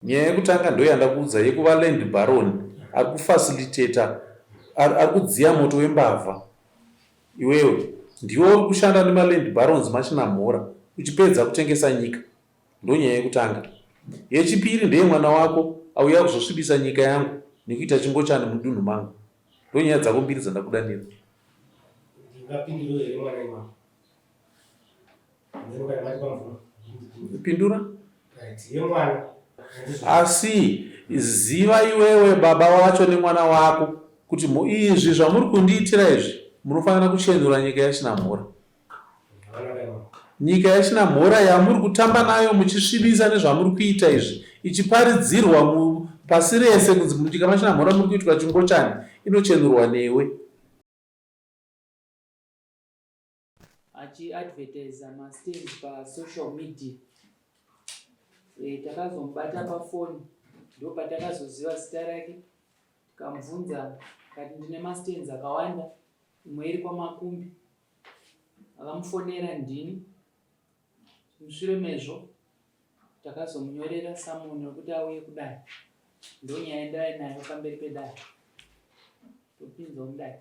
Nyaya yekutanga ndoyandakuudza yekuva land baron ari kufacilitator ari kudziya moto wembavha. Iwewe ndiwe uri kushanda nemaland barons machinamhora uchipedza kutengesa nyika. Ndonyaya yekutanga. Yechipiri ndeye mwana wako auya kuzosvibisa nyika yangu nekuita chingochani mudunhu mangu. Ndonyaya dzako mbiri dzandakudanira. Ndingapindure here mwana imama? Pindura. Asi ziva iwewe baba wacho nemwana wako kuti izvi zvamuri kundiitira izvi munofanira kuchenura nyika yaChinamhora. Nyika yaChinamhora yamuri kutamba nayo muchisvibisa nezvamuri kuita izvi ichiparidzirwa pasi rese kunzi munyika maChinamhora muri kuitwa chingochani inochenurwa newe. Achiadvertiser mastands pasocial media e, takazomubata pafoni ndopatakazoziva zita rake tikamubvunza kati ndine mastands akawanda imwe iri kwamakumbi akamufonera ndini mushure mezvo takazomunyorera samoni wekuti auye kudare ndonyaya ndai nayo pamberi pedare topinzwa mudare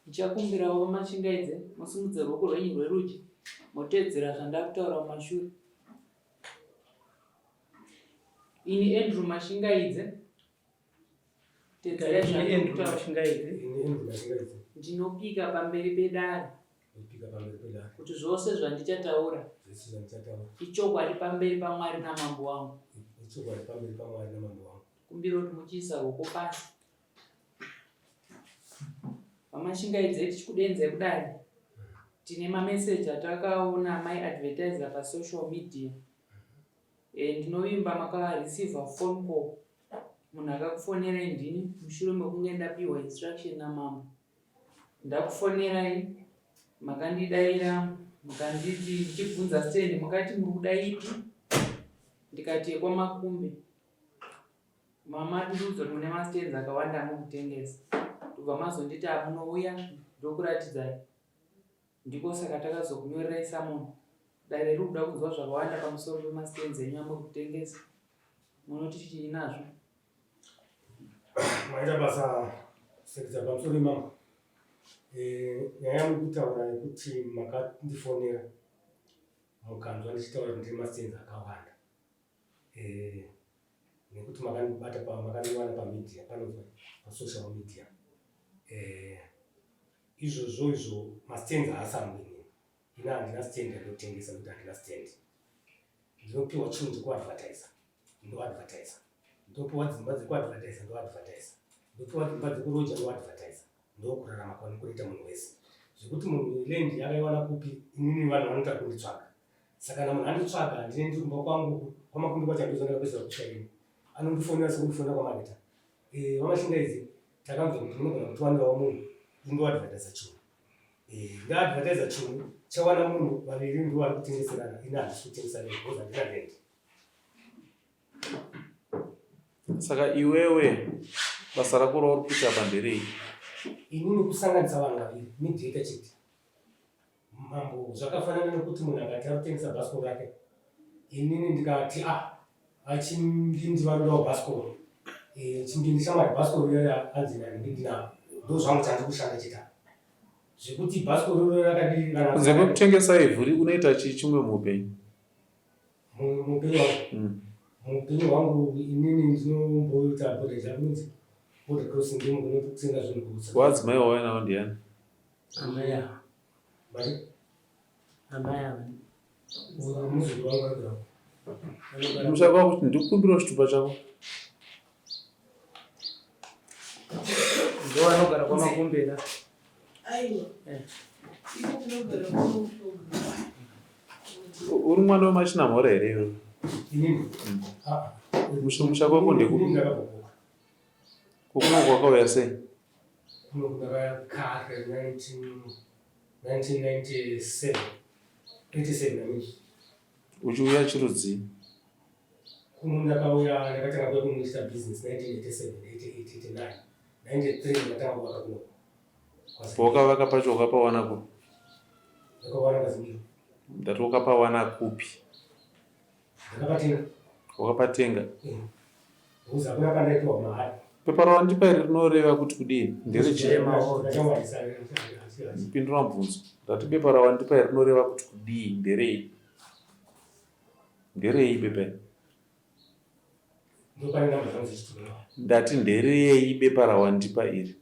Ndichakumbirawo VaMachingaidze musimudze ruoko rwenyu rwerudyi moteedzera zvandakutaura kumashure. Ini Andrew Mashingaidze teedzerai zvandakutaura. Ndinopika pamberi pedare kuti zvose zvandichataura ichokwadi pamberi paMwari namambo wangu. Kumbira kuti muchiisa ruoko pasi. VaMashingaidze tichikudenzai kudare tine mameseji atakaona mai advertiser pasocial media e, ndinovimba makareceiver phone call munhu akakufonerai ndini mushure mekunge ndapiwa instruction namambo ndakufonerai makandidaira mukanditi ndichibvunza stand mukati muri kuda ipi ndikati yekwamakumbe Mama ndiudzo mune mastands akawanda amukutengesa ndobva mazonditi amunouya ndokuratidzai ndiko saka takazokunyorerai samoni dare riri kuda kunzwa zvakawanda pamusoro pemastands enyu amuri kutengesa munoti chii nazvo maita basa sekita pamusoro imama eh, nyaya yamuri kutaura yekuti makandifonera mukanzwa ndichitaura kuti ndine mastands akawanda Eh, nekuti makandibata pa makandiwana pamedia panonzwa pasocial media eh, izvozvo izvo mastands haasangu inini ini handina stand yandinotengesa nekuti handina stand ndinopiwa chinhu chekuadvertisa ndoadvertisa ndopiwa dzimba dzekuadvertisa ndoadvertisa ndopiwa dzimba dzekuroja ndoadvertisa ndokurarama kwanokunoita munhu wese zvekuti munhu land yakaiwana kupi inini vanhu vanoita kunditsvaga Saka kana munhu anditsvaga handine ndiri kumba kwangu kwamakumbi kwacho handizo ndakapedzera kushaini anondifonera sekundifonera kwamaita eh, vamashingaidzi takanzwa kuti munogona kutiwanirawo munhu indoadvertisa chinhu eh, ndaadvertisa chinhu chawana munhu vaviri ndivo vari kutengeserana ini handisi kutengesa nei because handina rent Saka iwewe basa rako rauri kuita apa nderei? Inini kusanganisa vanhu vaviri mediator chete Mambo zvakafanana nekuti munhu akati arikutengesa bhasikoro rake inini ndikati ah vachimbindi vanodawo bhasikoro eh, chimbindi shamwari bhasikoro iyoyo hanzi nanhingi ndinaro ndo zvangu chandiri kushanda chita zvekuti bhasikoro iroyo rakadii kunze kwekutengesa ivhuri unoita chii chimwe muupenyu Muupenyu hwangu mm. Muupenyu hwangu inini ndinomboita border jakunzi border crossing ndinokutenga zvinhu kusa. Wadzimai wauya nawo ndiani? Amai ava. Mari? Amai ava. Muzukuru wangu anogara. Muchava kuti ndikukumbirawo chitupa chako. Ndo anogara kwamakumbera. Aiwa. Eh. Iko kunogara kwamakumbera. Uri mwana wemachinamhora here iwe? Inini? Mm. Ah. Musha kwako ndekupi? Kuno kwakauya sei? Kuno ndakakare 1997. 87 I mean. Uchiuya chirudzii? Kuno ndakauya ndakatanga kuuya kuno ndichiita business 1987, 88, 89, 93 ndakatanga kuvaka kuno. Pawakavaka pacho wakapawana kupi? Ndakawana Kazimiro. Ndati wakapawana kupi? Ndakapatenga. Wakapatenga. Eh. Because hakuna pandaipiwa mahara. Pepa rawandipa iri rinoreva kuti kudii? Nderechii? Pindura mubvunzo. Ndati bepa rawandipa iri rinoreva kuti kudii? Nderei? Nderei bepa iri? Ndopane namba dzangu dzichitumwa. Ndati nderei bepa rawandipa iri?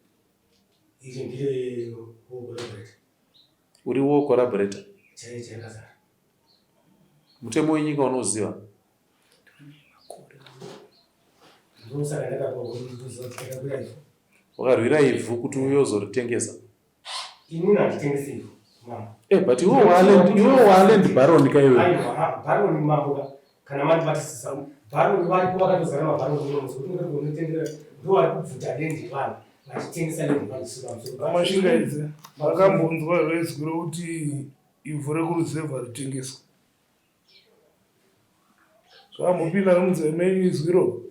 Iri ndire war collaborator. Uri war collaborator? Chaiye chaiye kazara. Mutemo wenyika unoziva? Ndosaka ndakapiwa kuti ndiziva kuti ndakakwira ivhu. Wakarwira ivhu kuti uye uzoritengesa? Inini handitengesi ivhu mama. Eh, but iwe waland iwe waland baron ka iwe. Aiwa, baron mambo ka. Kana mandibatisisa baron varipo vakatozara mabaron muno musi kuti unotendera ndo vari kubvuta land vanhu vachitengesa land vanhu zvisina musoro. Amashingaidze makambonzwa here izwi rokuti ivhu rekuruzevha ritengeswe? Zvambopinda nemunzeve menyu izwi iroro?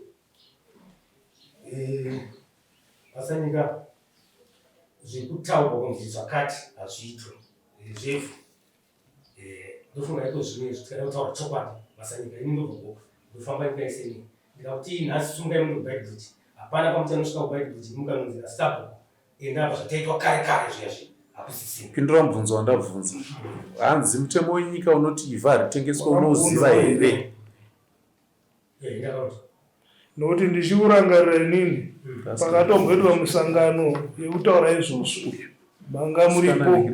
Eh, Pasanyika zvekutaurwa kunzi zvakati hazviitwe eh, zvevhu eh, ndofunga iko zvino izvi tikada kutaura chokwadi Masanyika ini ndobva kuboka ndofamba nyika yese ini ndikakuti nhasi sungai mundo kuBeitbridge hapana pamuchanosvika kuBeitbridge mukanonzi nasabhuku Enda apa zvataitwa kare kare zviya zviya hakusisina. Pindura mubvunzo wandabvunza. Hanzi mutemo wenyika unoti ivhu haritengeswe unouziva here? Eh, ndakaona. Nokuti ndichiurangarira inini pakatomboitwa musangano yekutaura izvozvo manga muripo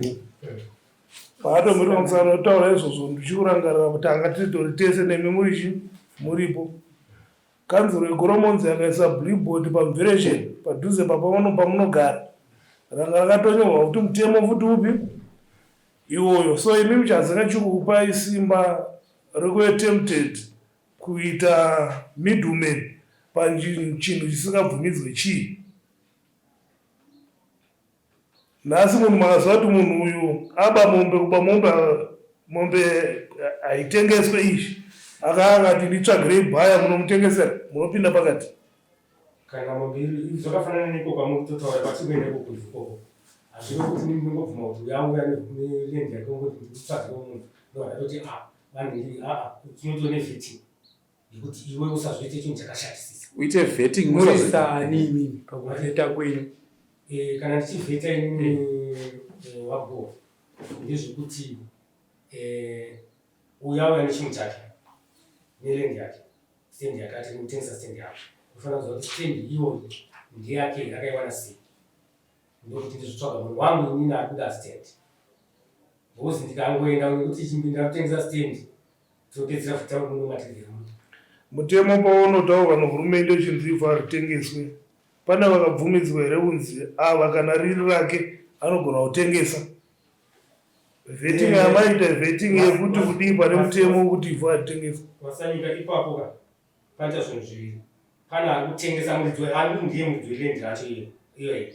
pakatomboitwa musangano yekutaura izvozvo ndichiurangarira kuti anga tiritori tese nemi murichi muripo Kanzuru yeGoromonzi yakaisa billboard paMveresheni padhuze pamunogara ranga rakatonyorwa kuti mutemo futi upi iwoyo so imi muchazenge chikukupai simba rekuve tempted kuita middleman pachinhu chisingabvumidzwe chii Nhasi munhu makaziva kuti munhu uyu aba mombe kuba mombe mombe haitengeswe izvi aka akati nditsvagirei bhaya munomutengesera munopinda pakati. Kana mombe iri zvakafanana neko kwamuri kutotaura kwatiri kuenda ikoko ivhu ikoko hazvirevi kuti inini ndingobvuma kuti uyu auya neland yake ongoti ndikutsvagirewo munhu ndobva ndatoti a vanhu aa tinoto nevetting yekuti iwe usazoite chinhu chakashatisisa. Uite vetting Munoisa ani imimi pakuvheta kwenyu? Eh, kana ndichivheta inini eh, wabho ndezvekuti eh, uyu auya nechinhu chake neland yake stand yake ati kutengesa stand yako unofanira kuziva kuti stand iyoyo ndeyake here akaiwana sei ndokuti ndizotsvaga munhu wangu inini ari kuda stand because ndikangoenda nekuti chimbinda kutengesa stand Topedzera futi tauri muno matiri muno. Mutemo paunotaurwa nehurumende uchinzi ivhu haritengeswe, pane vakabvumidzwa here kunzi ava kana riri rake anogona kutengesa? Vetting yamaita vetting yekuti kudii pane mutemo wekuti ivhu haritengeswe? Wasanyika ipapo ka paita zvinhu zviviri. Pane ari kutengesa muridzi we ari ndiye muridzi weland racho iye iyoyo.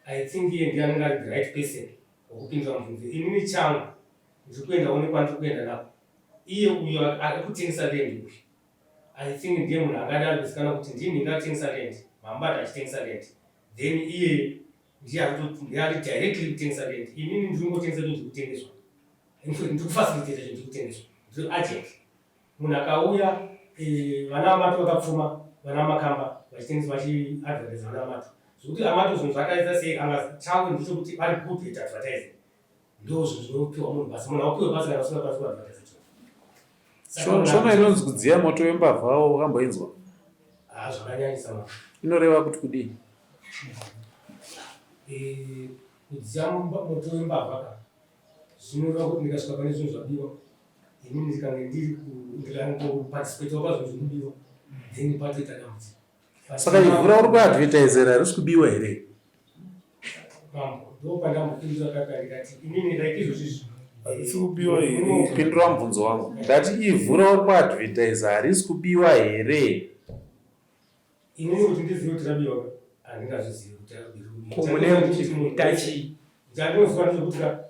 I think iye ndiye anenge ari the right person wekupindura mubvunzo. Inini changu Ndiri kuendawo nekwandiri kuenda nako. Iye uyo ari kutengesa land uyu I think ndiye munhu angada ari kuzikanwa kuti ndiye ndinga atengesa land mamubata achitengesa land then iye ndiye ndiye ari directly kutengesa land inini ndiri kungotengesa chinhu chiri kutengeswa ndiri kufacilitate chinhu chiri kutengeswa ndiri agent munhu akauya eh, vana amato vakapfuma vana makamba vachitengesa vachiadvertise vana amato zvekuti amato zvinhu zvakaita sei anga chavo ndechekuti vari good at advertising Ndozvo zvinopiwa munhu basa. Munhu haupiwe basa kana usingakwanisi kuadvertise chinhu. Shona inonzi kudziya moto wembavha wakamboinzwa? Ah, zvakanyanyisa mama. Inoreva kuti kudii? Eh, kudziya moto wembavha ka zvinoreva kuti ndikasvika pane zvinhu zvabiwa ini ndikange ndiri ndikangoparticipatawo pazvinhu zviri kubiwa then patoita dambudziko. Saka ivhu rauri kuadvertisera harisi kubiwa here? Mambo, ndopandambopindura kaka ndikati inini like izvozvi izvi. Harisi kubiwa here? Pindura mubvunzo wangu. Ndati ivhu rauri kuadvertiser harisi kubiwa here? Inini kuti ndizive kuti rabiwa handingazvizivi kuti rabiwa. Ko mune muchivheta chii? Chandinoziva ndechekuti ka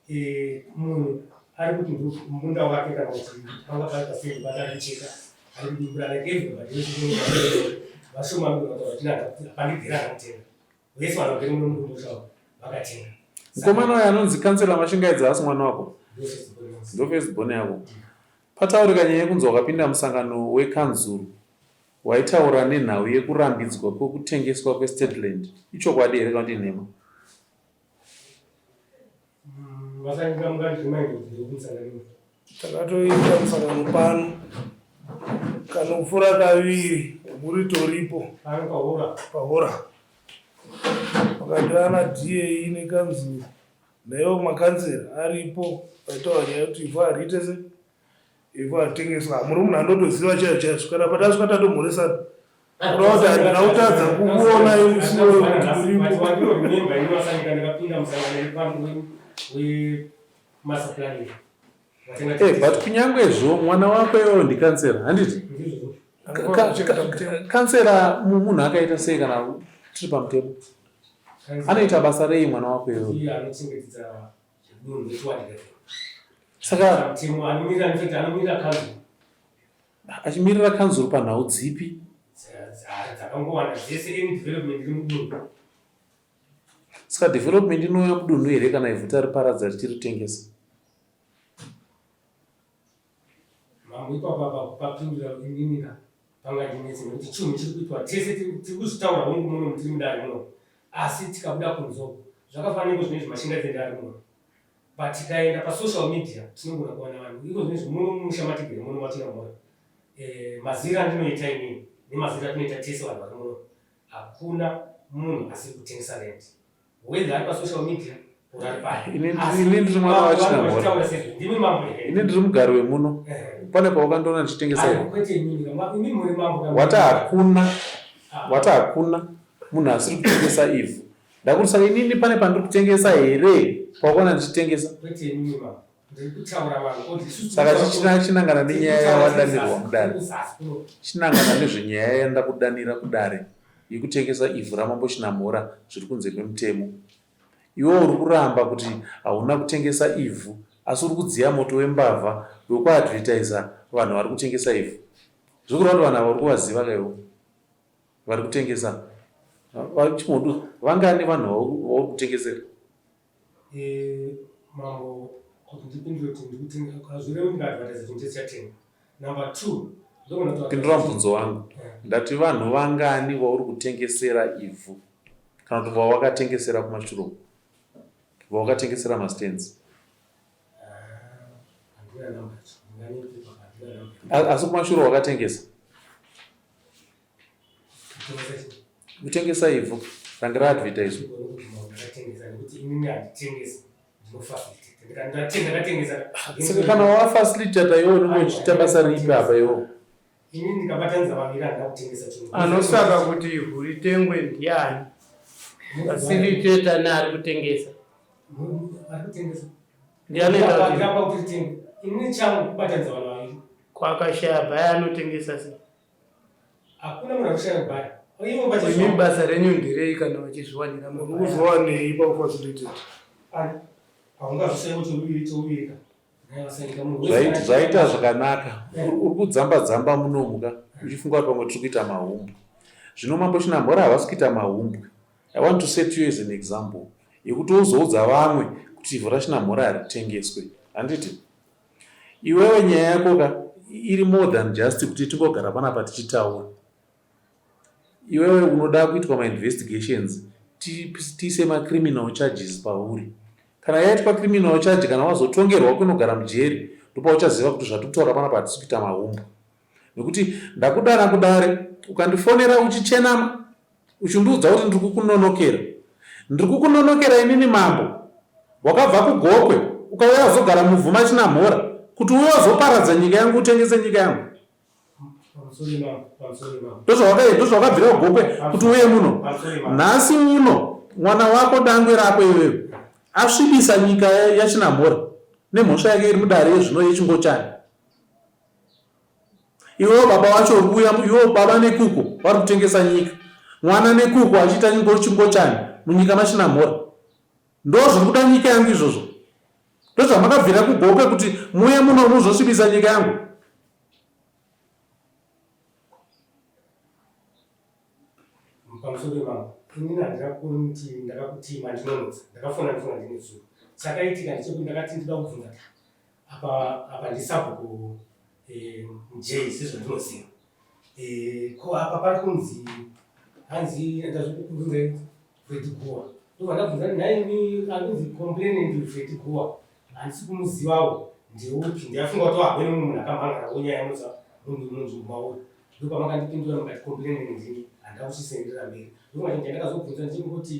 eh, munhu ari kuti munda wake kana kuti panga pari paseri pake ari kucheka ari kudimbura like everybody wese vashoma vanotaura kuti hapandigera anotenga vese vanogere muno mumusha vakatenga. Mukomana uyo anonzi kansela Mashingaidze haasi mwana wako? Ndofirst born yako. Pataurika nyaya yekunzi wakapinda musangano wekanzuru waitaura nenhau yekurambidzwa kwekutengeswa kwestate land. Ichokwadi here kana kuti inhema? Takatoita musangano pano kanopfuura kaviri muritoripo pahora pakadana DA nekanzuru naivo makanzera aripo vaitaura nyaya yekuti ivhu hariite se ivhu haritengeswa hamuri munhu andotoziva chaizvo chaizvo kana patasvika tatomhoresana kuda kuti handina kutadza kukuona imusi iwoyo kuti uripo. Eh, but kunyangwezvo mwana wako iwewe ndikansera handiti kansera munhu akaita sei kana tiri pamutemo anoita basa rei mwana wako iwewe saka achimirira kanzuru panhau dzipi dzakangowanda dzese any development iri mudunhu Saka development inouya mudunhu here kana ivhu tariparadza richiritengesa? Mambo ipapa apa kupapindura inini ka pangandinetse nekuti chinhu chiri kuitwa tese tiri kuzvitaura hongu muno tiri mudare muno asi tikabuda kunze uko zvakafanana iko zvinezvi mashinga dzende ari muno but tikaenda pasocial media tinogona kuwana vanhu iko zvinezvi muno mumusha matigere muno matinamora eh, mazira andinoita inini nemazira atinoita tese vanhu vari muno Hakuna munhu asiri kutengesa land whether ari pasocial media or ari pai. Ini ndiri mwana waChinamhora. Ndimi mambo here? Ini ndiri mugari wemuno. Pane pawakandiona ndichitengesa here? Kwete imimi, imi muri mambo. Wati hakuna. Wati hakuna munhu asiri kutengesa ivhu. Ndakuti saka inini pane pandiri kutengesa here pawakaona ndichitengesa? Kwete imimi mambo. Saka chinangana nenyaya yawadanirwa mudare. Chinangana nezvenyaya yandakudanira kudare yekutengesa ivhu raMambo Chinamhora zviri kunze kwemutemo. Iwe uri kuramba kuti hauna kutengesa ivhu asi uri kudziya moto wembavha wekuadvertiser vanhu vari kutengesa ivhu. Zvikureva kuti vanhu ava uri kuvaziva ka iwe vari kutengesa. Chimbodu vangani vanhu vauri kutengesera? Eh, mambo kuti ndipindure kuti ndikutenga hazvirevi kuti ndaadvertise chinhu chese chatenga number two ndogona kuti Pindura mubvunzo wangu. Ndati vanhu vangani vauri kutengesera ivhu kana kuti vawakatengesera kumashure uko? Vawakatengesera mastands? Ah, handina number yacho ndinganyepe papa handina number Asi kumashure wakatengesa? Kutengesa ivhu ranga raadvertiswa. Saka kana wafacilitata iwe unenge uchiita basa ripi apa iwe? Anosaka kuti ivhu ritengwe ndiani? Facilitator neari kutengesa. Ndiani anoita kuti kwakashaya bhaya anotengesa sei? Hakuna munhu akushaya kubhaya. Ivo pachezvavo. Imi basa renyu nderei kana vachizviwanira mabhaya? Urikuzowanei pakufacilitate? Haungazvishayi kuti uviri chouviri ka. Zvaita zvakanaka. Uri kudzamba dzamba munomu ka uchifunga kuti pamwe tiri kuita mahumbwe. Zvino Mambo Chinamhora havasi kuita mahumbwe. I want to set you as an example yekuti uzoudza vamwe kuti ivhu raChinamhora haritengeswe. Handiti? Iwewe nyaya yako ka iri more than just kuti tingogara panapa tichitaura. Iwewe unoda kuitwa mainvestigations tiise macriminal charges pauri. Kana yaitwa criminal charge kana wazotongerwa kunogara mujeri ndopauchaziva kuti zvatiri kutaura panapa hatisi kuita mahumbwe. Nekuti ndakudana kudare ukandifonera uchichenama Uchindiudza kuti ndiri kukunonokera. Ndiri kukunonokera inini mambo. Wakabva kuGokwe ukauya wazogara muvhu maChinamhora kuti uuye wazoparadza nyika yangu utengese nyika yangu. Ndozvawakabvira kuGokwe kuti uuye muno. Nhasi uno mwana wako dangwe rako iwewe asvibisa nyika yaChinamhora nemhosva yake iri mudare yezvino yechingochani. Iwewo baba wacho uri kuuya iwewo baba nekuku vari kutengesa nyika. Mwana nekuku achiita chingochani munyika maChinamhora. Ndozviri kuda nyika yangu izvozvo. Ndozvamakabvira kuGokwe kuti muuye muno muzosvibisa nyika yangu. Pamusoro pemambo, inini handina kuti ndakakutii mandinonotsa. Ndakafona ndifona ndine zuro. Chakaitika ndechekuti ndakati ndinoda kubvunza apa apa ndisabhuku. Eh, njei sezvandinoziva eh, ko apa pari kunzi hanzi ndazvokubvunzai Freddy Guwa ndobva ndabvunza kuti nhaimi ari kunzi complainant Freddy Guwa handisi kumuzivawo ndeupi ndafunga kuti wahwene mumwe munhu akamhangara wonyaya muza munhu munzvimbo mauri ndopamakandipindura mukati complainant ndini handida kuchisendera mberi ndokuti ndakazobvunza ndichinguti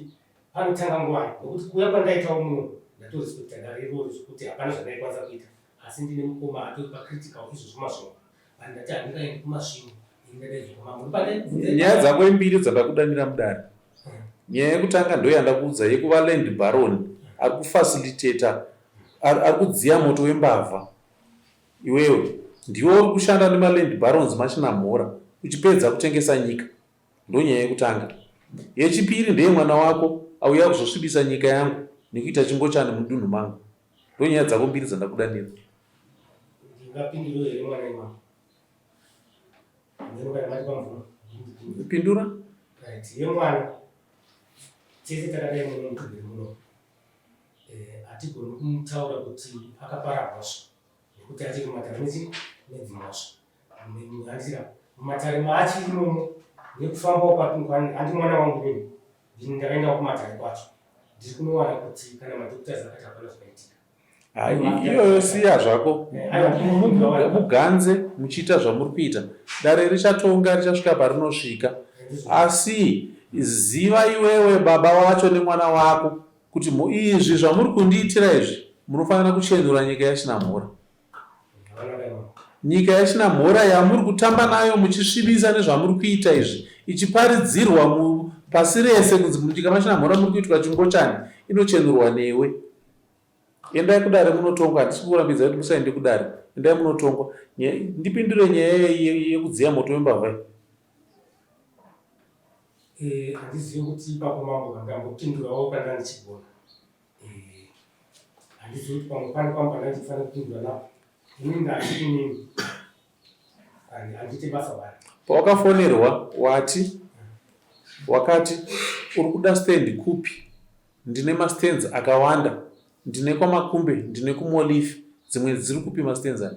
panotanga nguvai nokuti kuuya kwandaitawo muno ndatorespecta dare iroro zvekuti hapana zvandaikwanisa kuita asi ndine mukoma atori pacritical izvozvo masvingo but ndati handingaendi kumasvingo ini ndadaidzwa kwamambo ndopandai Nyaya dzako imbiri dzandakudanira mudare. Nyaya yekutanga ndoyandakuudza yekuva land baron ari kufacilitator ari kudziya moto wembavha. Iwewe ndiwe uri kushanda nemaland barons machinamhora uchipedza kutengesa nyika. Ndonyaya yekutanga. Yechipiri ndeye mwana wako auya kuzosvibisa nyika yangu nekuita chingochani mudunhu mangu. Ndonyaya dzako mbiri dzandakudanira. Ndingapindure here mwana imama? Ndino kana mati pamvumo. Pindura. Right, yemwana tese takadai muno mutubiri muno eh, hatigoni kumutaura kuti akapara mhosva nekuti achiri mumatare nechi nedzimhosva handira mumatare maachiri imomo nekufambawo kwati handi mwana wangu nini ndini ndakaendawo kumatare kwacho ndiri kunowana kuti kana madoctors akati hapana zvakaitika. Iyoyo siya zvako muganze muchiita zvamuri kuita dare richatonga richasvika parinosvika asi ziva iwewe baba wacho nemwana wako kuti izvi zvamuri kundiitira izvi munofanira kuchenura nyika yachinamhora Nyika yaChinamhora yamuri kutamba nayo muchisvibisa nezvamuri kuita izvi ichiparidzirwa pasi rese kunzi munyika maChinamhora muri kuitwa chingochani inochenurwa newe. Endai kudare munotongwa handisi kukurambidzai kuti musaende kudare. Endai munotongwa. Ndipindure nyaya yekudziya moto wembavha iyi. Eh, handizivi kuti ipapo mambo vandambopindurawo pandandichigona. Eh, handizivi kuti pamwe pane pamwe pandandifanira kupindura napo. Ini ndati inini handiite basa wani. Pawakafonerwa wati wakati uri kuda stand kupi? Ndine mastands akawanda, ndine kwaMakumbe, ndine kuMolifi, dzimwe dziri kupi mastands aya?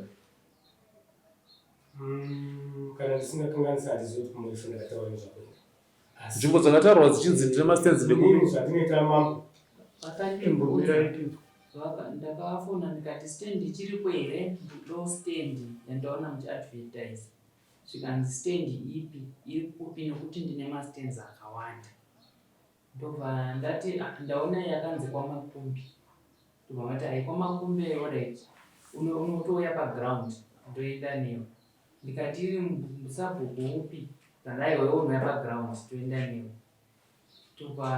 Mm, kana ndisingakanganisi handizivi kuti kuMolifi ndakataura nezvako. Nzvimbo dzakataurwa dzichinzi ndine mastands ndekupi? Zvandinoita mambo. Vakandibvunza ndakavafona ndikati stand ichiripo here ndo stand yandaona muchiadvertise zvikanzi stand ipi iri kupi nekuti ndine mastands akawanda ndobva ndati ah, ndaona yakanzi kwamakumbi ndobva vati hai kwamakumbi orit unotouya paground ndoenda newe Ndikati iri musabhuku upi kana aiwa iwe unouya paground toenda newe tobva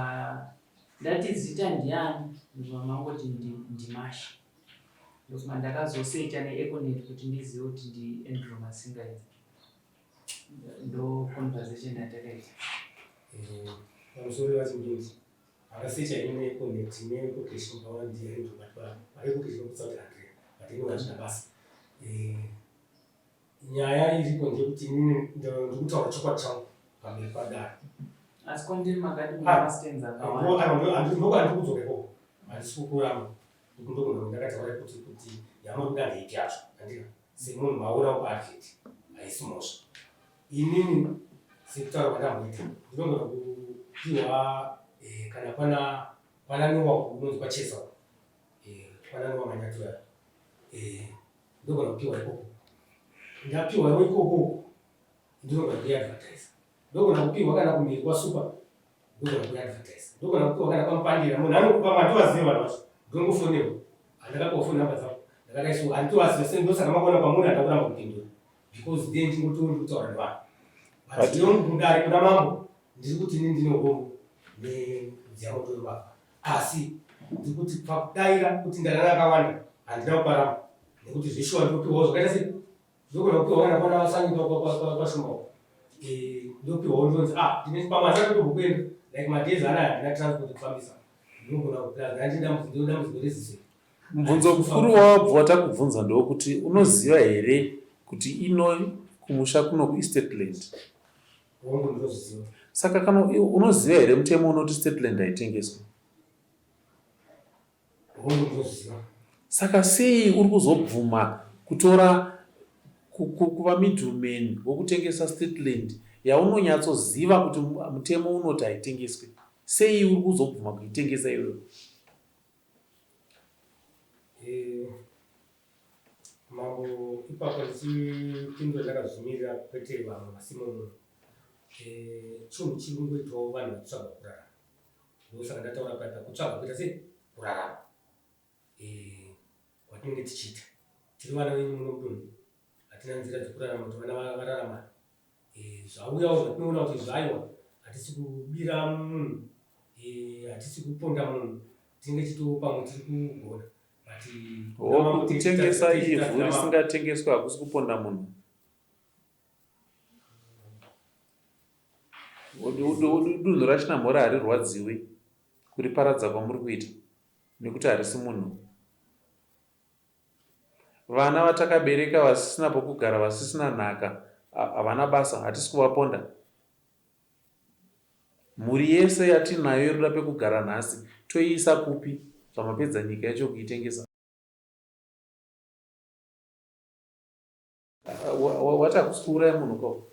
ndati zita ndiani ndobva mangoti ndimasha ndobva ndakazosecha neeconet kuti ndizive kuti ndiandrew masingaidza ndo conversation yatakaita eh, pamusoro vachindinzi akasecha ini neeconet neecocation pawa ndiandrew but paecocation kutsa kuti andrea but anyway hazvina basa eh, Nyaya iripo ndeyekuti inini ndikutaura chokwadi changu pamberi padare. Asi kwandiri makati mune ah, mastands akawanda. Ndiko kudzoka ikoko. Handisi kukuramba. Ndokugona ndakataura kuti kuti yamuri kuda ndeipi yacho. Andika semunhu maona kuadvert haisi mhosva. Inini sekutaura kwandamboita ndinogona kupiwa eh, kana pana pana Nowa kunonzi kwachesa eh, pana Nowa Manyatura eh, ndogona kupiwa ikoko ndapiwa ikoko ndinogona kuiadvertise ndogona kupiwa kana kumhiri kwasupa ndogona kuiadvertise ndogona kupiwa kana kwamupandira munhu anokupa matovaziva vanhu vacho ndongofonerwa handakapiwa foni namba dzavo ndakadai so handitovaziva se ndosaka makuona kwamuri handakuramba kupindura because then ndingotiwo ndikutaura nevanhu but ndinongudare kuna mambo ndiri kuti ini ndine urombo nekudziya moto webaba Asi ndiri kuti pakudaira kuti ndanana akawanda handina kuparamba nekuti zveshuwa ndinopiwawo zvakaita sei ndinogona kupiwawo kana kwana vasanyika kwashumba uko eh, ndopiwawo ndonzi ah ndine pamwe handisati kuenda like madays anaya handina transport kufambisa ndinogona kuplus ndandine dambudziko reziso. Mubvunzo mukuru wawabva watakubvunza ndewekuti unoziva here kuti ino kumusha kuno kuEstate Land Hongu ndinozviziva. Saka kana unoziva here mutemo unoti state land haitengeswi? Hongu ndinozviziva. Saka sei uri kuzobvuma kutora Kuva middleman wokutengesa state land yaunonyatsoziva kuti mutemo unoti haitengeswe. Sei uri kuzobvuma kuitengesa iwewe? Eh, mambo ipapo ndichipindura ndakazvimirira kwete vamwe vasimo muno. Eh, chinhu chiri kungoitwawo vanhu vachitsvaga kurarama. Ndosaka ndataura paya kutsvaga kuita sei kurarama. Eh, kwatinenge tichiita tiri vana venyu muno mudunhu hatina nzira dzekurarama kuti vana vararama eh, zvauyawo zvatinoona kuti zvaiwa hatisi kubira munhu eh, hatisi kuponda munhu tinenge chitoo pamwe tiri kugona but kutengesa ivhu risingatengeswa hakusi kuponda munhu Dunhu raChinamhora harirwadziwi kuriparadza kwamuri kuita nekuti harisi munhu. Vana vatakabereka vasisina pokugara vasisina nhaka havana basa hatisi kuvaponda. Mhuri yese yatinayo irikuda pekugara nhasi toiisa kupi zvamapedza nyika yacho kuitengesa. Wati hakusi kuuraya munhu ko?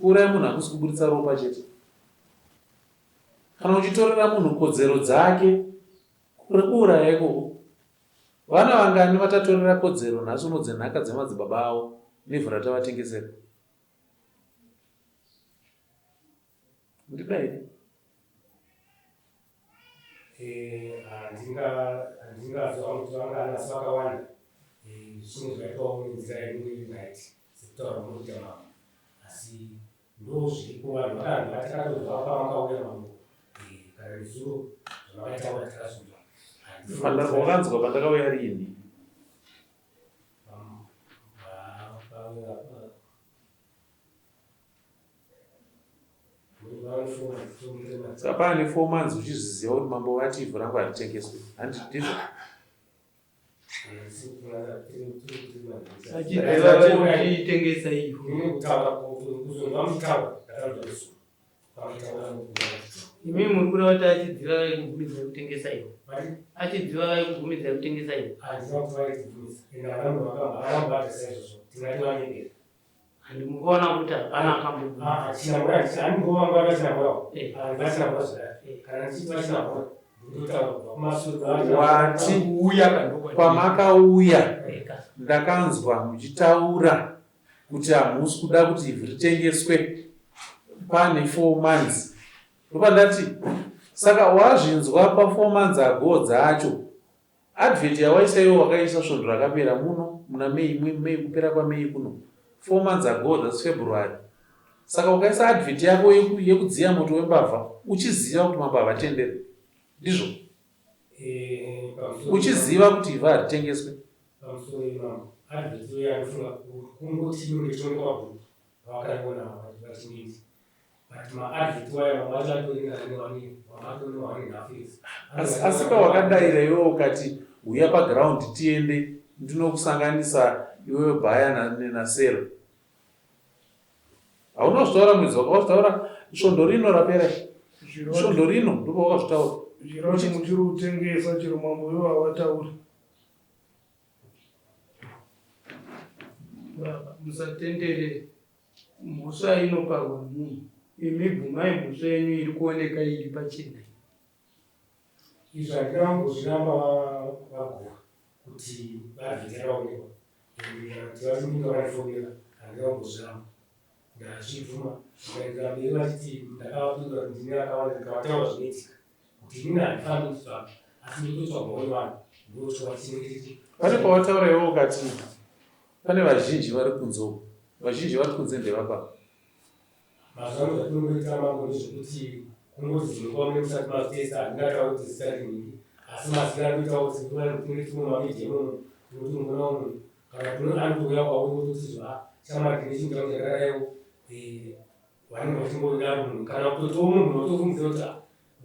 Kuuraya munhu hakusi kuburitsa ropa chete. Kana uchitorera munhu kodzero dzake, kuuraya ikoko. Vana vangani vatatorera kodzero nhasi uno dzenhaka dzemadzibaba avo nevhu ratavatengesera? Ndidaire. Eh, handingaziva kuti vangani asi vakawanda eh, zvimwe zvaitwawo nenzira inenge iri right sekutaura munoita mambo asi ndo zviripo vanhu vakanhu vatakatozwa pavakauya mambo eh, kana nezuro zvavakaitaura takazvinzwa. Wakanzwa pandakauya riini? Saka paane 4 months uchizviziva kuti mambo vati ivhu rangu haritengeswe. Handi ndizvo? Achitengesa ivhu. Imi muri kureva kuti achidziva vaikubvumidzai kutengesa ivhu? Achidziva vaikubvumidzai kutengesa ivhu? Handi mukuona kuti hapana akambobvunza. Wati kwamakauya ndakanzwa muchitaura kuti hamusi kuda kuti ivhu ritengeswe pane 4 months ndopandati saka wazvinzwa pa 4 months ago dzacho Advert yawaisa iwe wakaisa svondo rakapera muno muna May May kupera kwaMay kuno 4 months ago that's February saka ukaisa advert yako yekudziya moto wembavha uchiziva kuti mambo havatendere ndizvo eh, uchiziva kuti ivha haritengeswe pamusoro imambo advert iyo yanofunga kungoti inonge ichionekwa pagroup pavakaiona vachiniti but maadvert waya vamwe vacho atori vamwe ane half years asi pawakadaira iwewe ukati huya paground tiende ndinokusanganisa iwewe bhaya nasero hauna kuzvitaura mwedzi waka wazvitaura svondo rino rapera svondo rino ndipo wakazvitaura zviroti muchiri kutengesa chero mambo ivo havatauri Baba, musatendere mhosva inoparwa munhu. Imi bvumai mhosva yenyu iri kuoneka iri pachena. Izvi handina kumbozviramba vaguva kuti vavhiti yakaonekwa kuti vachimbinga vandifonera handina kumbozviramba ndazvibvuma ndikaendera mberi vachiti ndakavapindura kuti ndine akawanda ndikavataura zvinoitika kuti inini handifambi kutsvaga asi ndinototsvagawo nevanhu ndotsvaga chinenge chichi Pane pawataura iwe ukati pane vazhinji vari kunze uko. Vazhinji vari kunze ndevapa. Mazuva ano zvatinongoita mambo ndezvekuti kungoti dzimwe nguva mune musati mazvitesta handingatauri kuti zita rinhingi asi mazita anoitawo kuti nguva tinenge tiri mumamedia imomo tinoti unoona munhu kana kuti anotouya kwauri wototi zva shamwari ndine chinhu changu chakadaiwo eh, vanenge vachingodaro munhu kana kutotiwo munhu unotofungidzira kuti ah,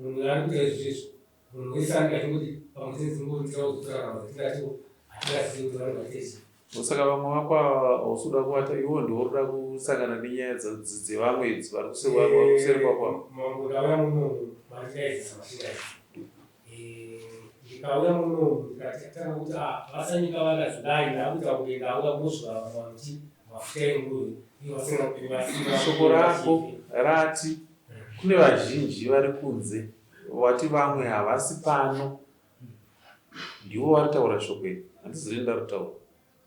munhu ari kuita izvi izvi munhu wese anenge achingoti pamwe tinenge dzotorarama dzatingati hatingazivi kuti vanenge vachiita izvi Saka vamwe vako ava hausi kuda kuvata iwo ndiwo uri kuda kusangana nenyaya dzevamwe idzi vari kuseri kwako ava. Mambo ndauya muno mandidaidzisa mashinga idzi. Ndikauya muno ndikati atanga kuti ah, vaSanyika vakazodai ndakuita kunge ndauya kuzwa vamwe vanoti mafuta enguruve ivo vasina vasina Shoko rako rati kune vazhinji vari kunze wati vamwe havasi pano ndiwo varitaura shoko iri handizivi ndaritaura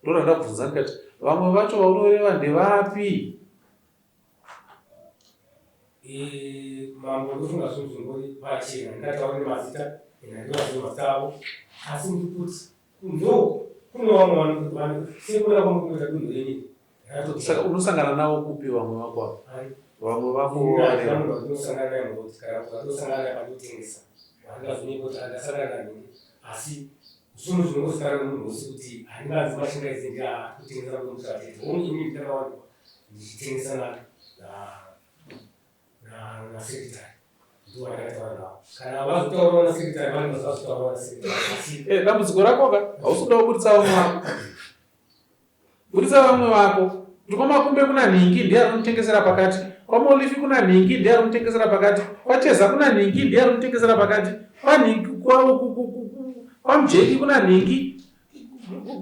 ndorandabvunza ndikati vamwe vacho vaunoreva ndevapi Eh, mambo ndofunga zvinhu zvingori pachena ndingataure nemazita ende handivazive mazita avo asi ndiri kuti kunze uku kune vamwe vanhu vanhu sekuona kwamukuita dunhu renyu saka unosangana navo kupi vamwe vako ava vamwe vako wovareva munhu wandinosangana naye muroad kana kuti wandinosangana naye pandotengesa wandingazonyepa kuti andasangana nanhingi asi zvinhu zvinongozikanwa nemunhu wose kuti handinganzi mashingaidze ndiakutengesa mutomusatete hongu inini ndakawanikwa ndichitengesa nasekretary ndiwandakataura navo kana vazotaurawo nasekretary vanenge vazotaurawo nasekretary asi Eh, dambudziko rako ka hausi kuda kuburitsa vamwe vako buritsa vamwe vako kuti kwamakumbe kuna nhingi ndiye ari kumutengesera pakati kwamolifi kuna nhingi ndiye ari kumutengesera pakati kwacheza kuna nhingi ndiye ari kumutengesera pakati kwanhingi kwamujeki kuna nhingi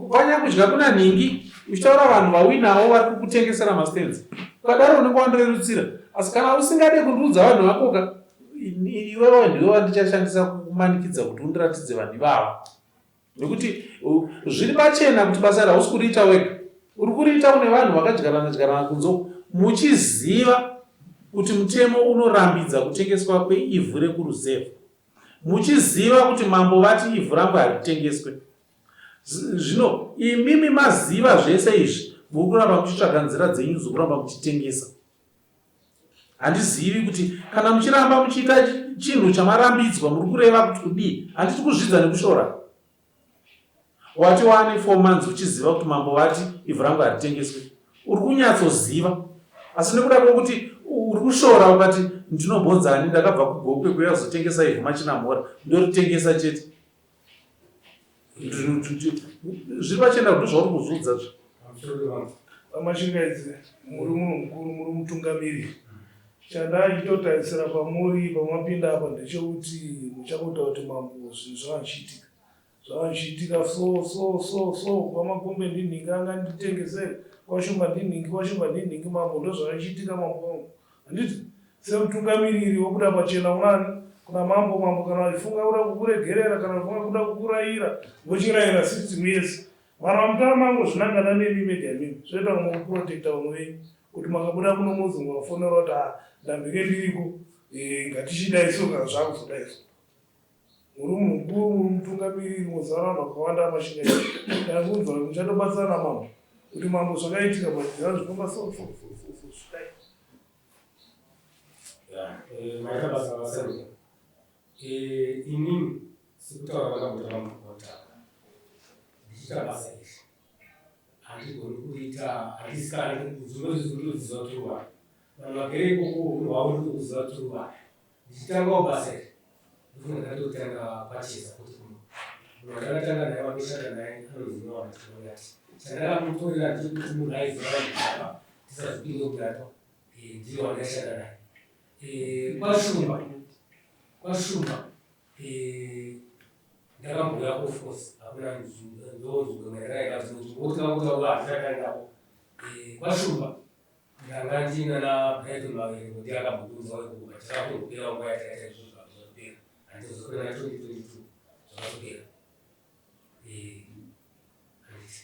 kwanyakudya kuna nhingi uchitaura vanhu vauinawo vari kukutengesera mastands ukadaro unenge wandirerutsira asi kana usingade kundiudza vanhu vakoka iwewe ndiwe wandichashandisa kumanikidza kuti undiratidze vanhu ivava nekuti zviri pachena kuti basa iri hausi kuriita wega uri kuriita une vanhu vakadyarana dyarana kunze uku muchiziva kuti mutemo unorambidza kutengeswa kweivhu rekuruzevha muchiziva kuti mambo vati ivhu rangu haritengeswe zvino imimi maziva zvese izvi muri kuramba muchitsvaga nzira dzenyu dzokuramba muchitengesa handizivi kuti kana muchiramba muchiita chinhu chamarambidzwa muri kureva kuti kudii handiti kuzvidza nekushora wati wane four months uchiziva kuti mambo vati ivhu rangu haritengeswe uri kunyatsoziva asi nekuda kwekuti uri kushora ukati ndinombonzani ndakabva kugokwe kuya kuzotengesa ivhu machinamhora ndoritengesa chete zviri pachena kuti zvauri kuzviudza zvi VaMashingaidze muri munhu mukuru muri mutungamiri chandachitotarisira pamuri pamapinda apa ndechekuti muchakuita kuti mambo zvinhu zvava zvichiitika zvava zvichiitika so so so so kwamakombe ndinhingi anga nditengesere kwashumba ndinhingi kwashumba ndinhingi mambo ndozvava zvichiitika mambo wangu handiti semutungamiriri wobuda pachena kunani kuna mambo mambo kana vachifunga kuda kukuregerera kana vachifunga kuda kukurayira vochirayira system yese vanhu vamutara mangu zvinangana nemi mega imimi zvoita mukuprotecta vamwe venyu kuti makabuda kuno mozongovafonera kuti ah, ndambenge ndiriko eh, ngatichidai so kana zvakuzodai so muri munhu mukuru muri mutungamiriri moziva vanhu vakawanda amashinga ndakunzwa kuti muchatobatsira namambo kuti mambo zvakaitika but zvazvifamba so so so so so zvidai eh, maita basa vasaruka eh, inini sekutaura kwakamboita mamukota ndichiita basa iri handigoni kuriita handisikani ndinoziva turuwani vanhu vagere ikoko unhu hwavo ndinokuziva turuwani Ndichitangawo basa iri ndofunga ndakatotanga kwacheza kuti kuno munhu wandakatanga naye wandoshanda naye anonzi Noah Tinonyati. Chandakamutorera ndechekuti munhu aiziva vanhu apa tisazopinde kubatwa eh, ndiye wandaishanda naye. Eh, kwaShumba kwaShumba eh, ndakambouya of course hakuna ndonzvimbo yandakaenda dzimwe nzvimbo kuti vakutaura handisakaendako kwaShumba Ndanga ndiina na Brighton Maverengo ndiye akambondiudza ikoko but zvakangopera nguva yataita izvozvo zvakazopera handizopera na 2022 zvakazopera eh, handiti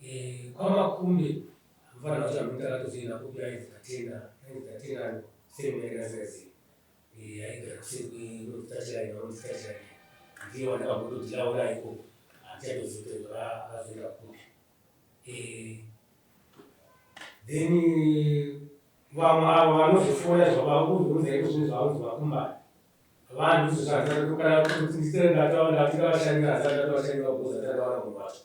eh, kwamakumbe hamfanira kuti amene takatozoenda kupi ainzi Tatenda ainzi Tatenda same yandikasingazivi eh, aigara kuseri kwenonzi Tachiraina unonzi Tachiraina ndiye wandakambotodhilawo naye ikoko handichatozivi kuti akazoenda kupi Eh, then vamwe avo vanozofona zvavakubvunza iko zvinhu zvavanzi vakumbana vanhu zvezvakana kuti ndatingavashandira asi ndatovashandira kuza takawana munhu wacho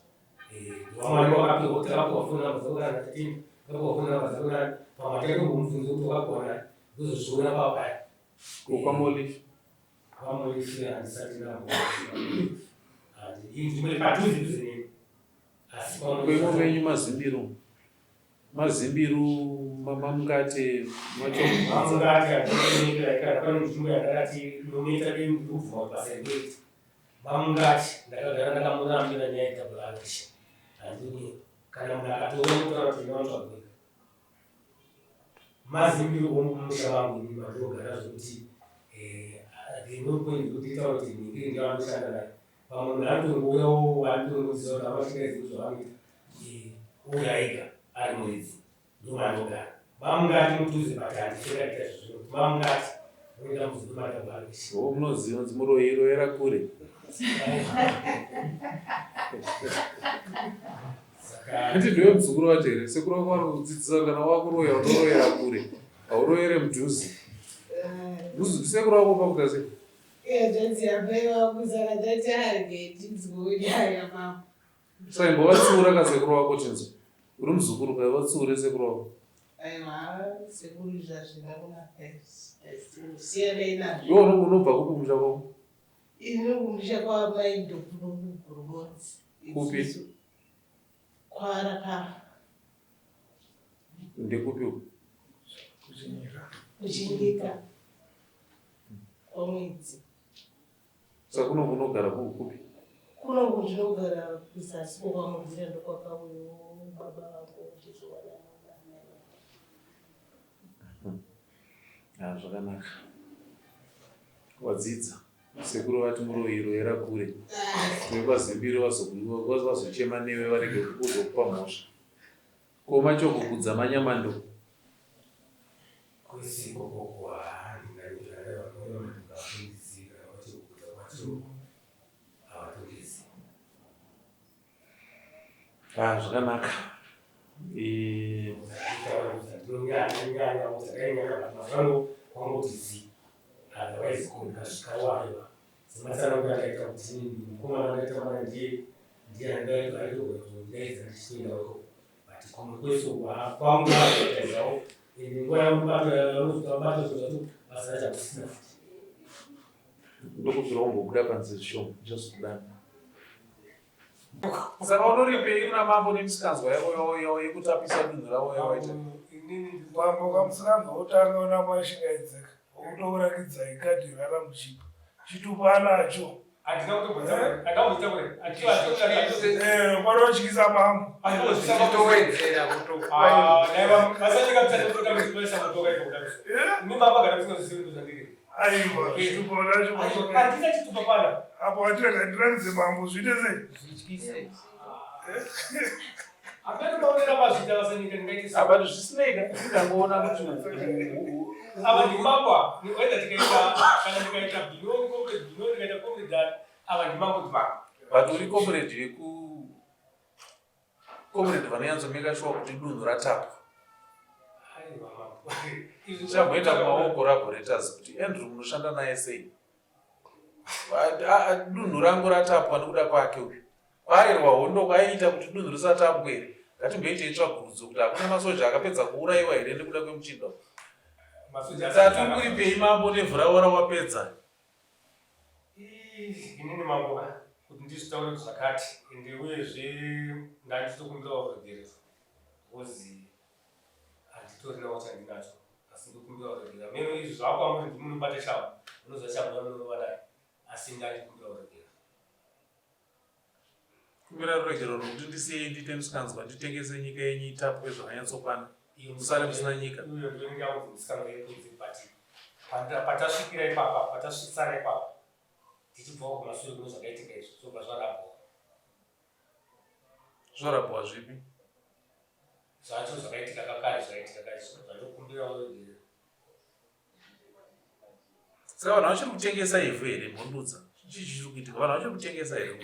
eh, vamwe vanenge vakapiwa kuti takapiwa foni namba dzako kana tatini takapiwa foni namba dzako nani pamwe hatatombomubvunzi kuti wakapiwa nani ndozozviona papaya Kwamolifi kwamolifi handisati ndambo inzvimbo iri padhuze dhuze neni Kwemo venyu mazimbiru mazimbiru mamungate mamungate kana pane nzvimbo yandakati nomeita dei ndikubvuma basa rekuita Vamungati ndakagara ndakamurambira nyaya yedouble action. Handini kana munhu akatoona kutaura kuti ndinotsvaga wega. Mazimbiro omumusha wangu ini mandinogara zvekuti eh, there no point kuti nditaure kuti nhingi ndavanoshanda naye. Vamwe munhu anotongouyawo waanotongoziva kuti avashingaidzi kuti zvavanoita eh, ouya ega ari muridzi. Ndomandogara. Mamungati mudhuze but handisati ndaita izvozvo nekuti mamungati munoita muzukuru madambo ake. Oh, munoziva kunzi muroyi royera kure. Handiti ndiwe muzukuru wacho here? Sekuru wako vanokudzidzisa kana wakuroya unoroyera kure. Hauroyere mudhuze. Sekuru wako pakuita sei? Hanzvadzi yamai vangu saka ndati arege tinzwewo nyaya yamambo. Saka imbovatsiura ka sekuru wako tinzwe. Uri muzukuru ka vatsiure sekuru wako. Aiwa sekuru izvi hazvina kunaka izvi. Siyanai nazvo. Iwe unobva kupi kumusha kwako? Ini kumusha kwamai ndokuno kuGoromonzi. Kupi? Kwarakafa. Ndekupi uko? Kuchinyika. Kuchinyika. Kwamwedzi. Saka kuno kunogara kupi? Kuno ndinogara kuzasi kwakwamudzira ndokwakauyo baba vangu vachizowana Ah, zvakanaka. Wadzidza. Sekuru vati muroyi royera kure. Vekwazimbiri vazochema newe varege kuzokupa mhosva. Ko machoko kudza manyamando. Ah, zvakanaka. Eh, Sematsanangura akaita kuti mukomana andaita mwana ndiye ndiye andaitogona kundidaidza ndichitoenda uko but kumwe kwese kwangu akuitaidzawo ende nguva yangubato zvato basa racho hakusina futi. Ndokubvira wambobuda panze zvishoma ndichazokudana. Saka unoripei kuna mambo nemisikanzwa yavo yekutapisa dunhu ravo yawaita? Mambo kamusikanzwa wotanga una mashingaidze Wokutourakidzai kadhi raramuchipa. Chitupa anacho. Eh, kwanotyisa mambo. Aiwa, chitupa nacho. Apo atirega ndiratidze mambo zviite sei? Apa zvisinei ka ndangoona kuti ava ndimambo whether tikaita kana ndikaita binoni comrade binoni ndikaita comrade dani ava ndimambo ndimambo but uri comrade yeku comrade vanonyatsomeka shuwa kuti dunhu ratapwa tichamboenda kumawo collaborators kuti Andrew munoshanda naye sei dunhu rangu ratapwa nekuda kwake uyu Kwairwa hondo kwaiita kuti dunhu risatambwe here? Ngatimboitei tsvagurudzo kuti hakuna masoja akapedza kuuraiwa here nekuda kwemuchinda uyu. Tatu kuripei mambo nevhu ravo rawapedza. Inini mambo ka kuti ndizvitaure kuti zvakati ende uyezve ndandichitokumbirawo ruregerero because handitorinawo chandinacho asi ndokumbirawo ruregerero meno izvi zvakwamuri ndimunobata shamhu munoziva shamhu yamunorova nayo asi ndandikumbirawo ruregerero. Kumbira ruregerero rwekuti ndisiyei ndiite musikanzwa nditengese nyika yenyu itapwe zvakanyatsokwana musare musina nyika. Patasvikira ipapa patasvitsana ipapa tichibvawo kumasure kune zvakaitika izvi zvobva zvarabwa. Zvorabwa zvipi? Zvacho zvakaitika kakare zvakaitika kare zvandokumbirawo ruregerero. Saka vanhu vachiri kutengesa ivhu here mhondudza? Chii chiri kuitika? Vanhu vachiri kutengesa here?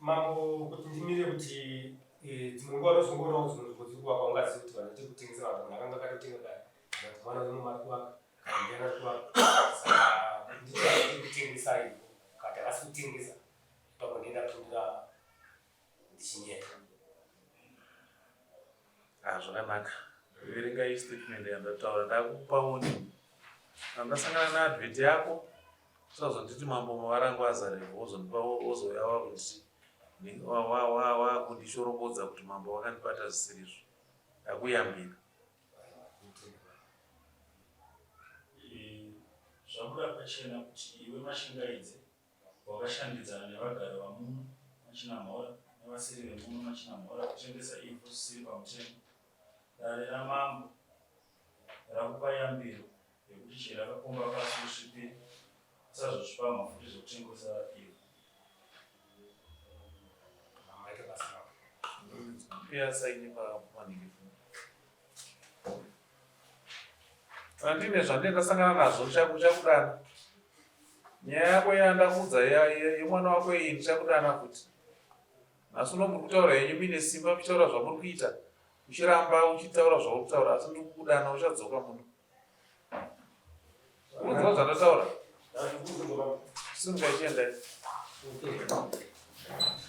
Mambo kuti ndimire kuti eh, dzimwe nguva unozongoonawo dzimwe nzvimbo dziri kuvakwa ungazivi kuti vanhu vachiri kutengesa vanhu munhu akanga akatotenga kare kana kuti mwana wemumwe ari kuvaka kana ndiani ari kuvaka saka nditi vanhu vachiri kutengesa ivhu kana kuti havasi kutengesa ipapo ndiye ndapindura ndichinyepa. Ah, zvakanaka. Verengai statement yandataura. Ndakupa warning. Kana ndasangana neadvert yako, usazonditi mambo mavarangu azarevhu wozondipa wozouya wakunditi wakundishoropodza kuti mambo wakandibata zvisirizvo. Ndakuyambira. Zvabuda pachena kuti iwe Mashingaidze. Wakashandidzana nevagari vamuno maChinamhora nevasiri vemuno maChinamhora kutengesa ivhu zvisiri pamutemo. Dare ramambo rakupa yambiro yekuti chero akakomba pasi usvipire usazozvipamha futi zvekutengesa ivhu. Kana ndine zvandine ndasangana nazvo ndichakudana. Nyaya yako yandakuudza yemwana wako iyi ndichakudana futi. Nhasi uno muri kutaura henyu muine simba muchitaura zvamuri kuita uchiramba uchitaura zvauri kutaura asi ndiri kukudana uchadzoka muno. Unonzwa zvandataura? Simuka ichiendai. Okay.